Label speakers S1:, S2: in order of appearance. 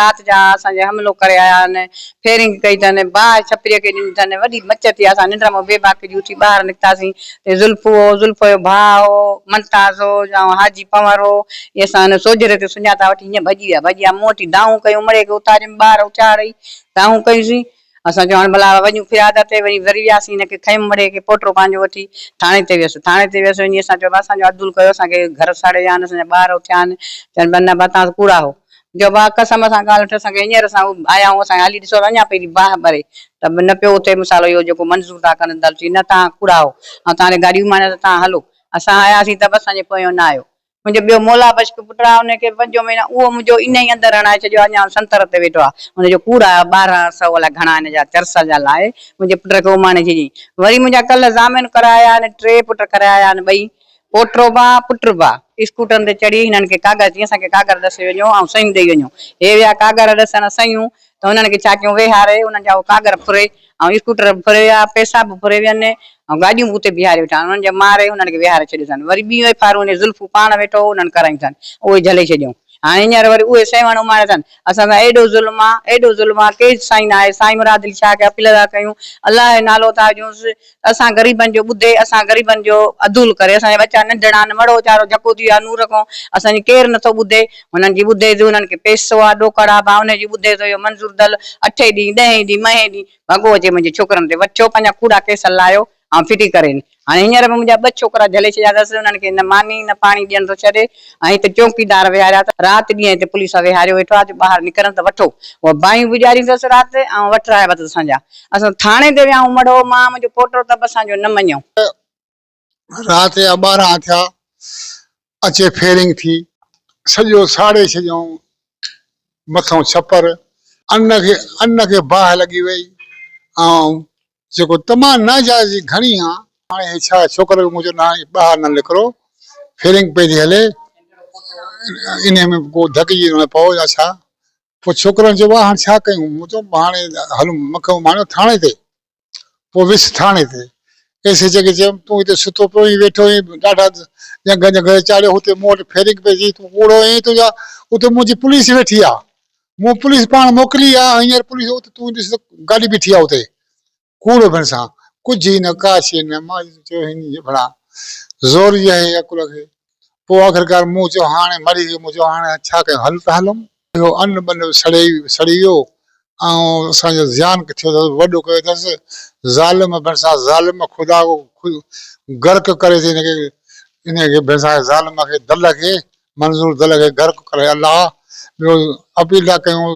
S1: رات جا اسان جي حملو ڪري آيا آهن، فيرنگ ڪئي اٿن، باهه ڇپريء کي ڏني اٿن، وڏي مچ ٿي، اسان ننڊ مان بي باڪ ٿي اٿي ٻاهر نڪتاسين ته زلفو هو، زلفو جو ڀاء هو، ممتاز هو ۽ حاجي پنهور هو، اهي اسان هن سوجهري تي سڃاتا وٺي هيئن ڀڄي ويا، ڀڄي ويا مون وٺي دانهون ڪيون، مڙهي کي اٿاريم، ٻار اٿيا ڙئي دانهون ڪيونسين، اسان چيو هاڻ ڀلا وڃون فرياد تي وڃي وري وياسين هن کي کنيم مڙهي کي پوٽو پنهنجو وٺي ٿاڻي تي ويس، ٿاڻي تي ويس وڃي اسان چيو ڀا اسان جو عدل ڪيو اسان کي گهر ساڙي ويا آهن اسان جا ٻار اٿيا آهن، چون پيا نه ڀا توهان ته ڪوڙا هو. جو ڀاء قسم سان ڳالهه وٺ اسان کي هينئر اسان آيا آهيون اسان کي هلي ڏسو ته اڃا پئي ٿي باهه ٻري ته به نه پيو اٿي مصالحو اهو جيڪو منظور ٿا ڪن دل چئي نه توهان ڪوڙا آهو ۽ توهان جي گاڏي اماڻيان ته توهان هلو اسان آياسين ته به اسان جي پويان نه آيو منهنجو ٻيو مولا بخش پٽ آهي ان کي پنجون مهينا اهو منهنجو ان ئي اندر هڻائي ڇڏيو آهي اڃا سنتر تي ويٺو آهي ان جو ڪوڙ آيو 12 سئو الائي گهڻا هن جا چرس جا لاهي منهنجي پٽ کي اماڻي ڇڏيائين وري منهنجا ڪلهه ضامن ڪرايا آهن ٽي پٽ ڪرايا آهن ٻئي پوٽو با پٽ با اسڪوٽرن تي چڙهي هنن کي ڪاغذ چي اسان کي ڪاڳر ڏسي وڃو ۽ صحيحون ڏئي وڃو. هي ويا ڪاڳر ڏسڻ صحيحون ته هنن کي ڇا ڪيون ويهاري انهن جا اهي ڪاڳر ڦري ۽ اسڪوٽر به ڦري ويا پئسا به ڦري وين ۽ گاڏيون به اتي بيهاري ويٺا انهن جا ماري انهن کي ويهاري ڇڏيو اٿن وري ٻيون ايف آرون انهي زلفون پاڻ ويٺو هو انهن ڪرايون اٿن اهي جهلي ڇڏيائون هاڻي هينئر وري اهي سيوهڻ اماڻيا اٿن اسان سان ايڏو ظلم آ ايڏو ظلم آ ڪيس سائين ناهي سائين مراد علي شاهه کي اپيل ٿا ڪيون الله جو نالو ٿا وجهونس ته اسان غريبن جو ٻڌي اسان غريبن جو عدول ڪري اسان جا ٻچا ننڍڙا آهن مڙهو ويچارو جهڪو ٿي ويو آ نور کان اسان جي ڪير نٿو ٻڌي هنن جي ٻڌي ٿو هنن کي پيسو آ ڏوڪڙ آ ڀا انهي جي ٻڌي ٿو اهو منظور دل اٺين ڏينهن ڏهين ڏينهن مهين ڏينهن ڀڳو اچي منهنجي ڇوڪرن تي وٺيو پنهنجا ڪوڙا ڪيس لايو ۽ ڦٽي ڪرين. هاڻي هينئر به منهنجا ٻه ڇوڪرا جهلي ڇڏيا اٿس، انهن کي نه ماني نه پاڻي ڏيڻ ٿو ڇڏي ۽ هتي چونڪيدار ويهاريا اٿس، رات ڏينهن هتي پوليس ويهاريو ويٺو آهي جو ٻاهر نڪرن ته وٺو. اهي باهيون به ڏياريون اٿس رات ۽ وٺرايا به اٿس اسان جا. اسان ٿاڻي تي ويا آهيون مڙهو مان منهنجو پوٽو ته به اسان جو نه مڃيو.
S2: رات جا 12 ٿيا، اچي فيرنگ ٿي. سڄو ساڙي ڇڏيائون، مٿئون ڇپر، ان کي ان کي باهه لڳي وئي ۽ جيڪو تمام ناجائزي گهڻي آ. هاڻي هي ڇا ڇوڪر به منهنجو نه ٻاهر نه نڪرو فيرنگ پئي ٿي هلي انهي ۾ ڪو ڌڪجي نه پئو يا ڇا پوء ڇوڪرن چيو هاڻي ڇا ڪيون مون چيو هاڻي هلون مونکي اماڻيو ٿاڻي تي پوء ويس ٿاڻي تي ايس ايچ کي چيم تون هتي ستو پيو آهين ويٺو آهين ڏاڍا ڄنگهه ڄنگهه چاڙهيو هتي مون وٽ فيرنگ پئي ٿي تون ڪوڙو آهين تنهنجا اتي منهنجي پوليس ويٺي آ مون پوليس پاڻ موڪلي آ هينئر پوليس اتي تون ڏس ته گاڏي بيٺي آ اتي ڪوڙ ڀرسان ڪجهه ئي نه ڪا شيء نه مان چيو هن جي ڀلا زور جي آهي عقل کي پوء آخرڪار مون چيو هاڻي مري ويو مون چيو هاڻي ڇا ڪيون هل ته هلون اهو ان ٻن سڙي سڙي ويو ۽ اسان جو زيان ٿيو اٿس وڏو ڪيو اٿس ظالم ڀرسان ظالم خدا غرق ڪري ٿي هن کي ان کي ڀرسان ظالم کي دل کي منظور دل کي غرق ڪري الله ٻيو اپيل ٿا ڪيون.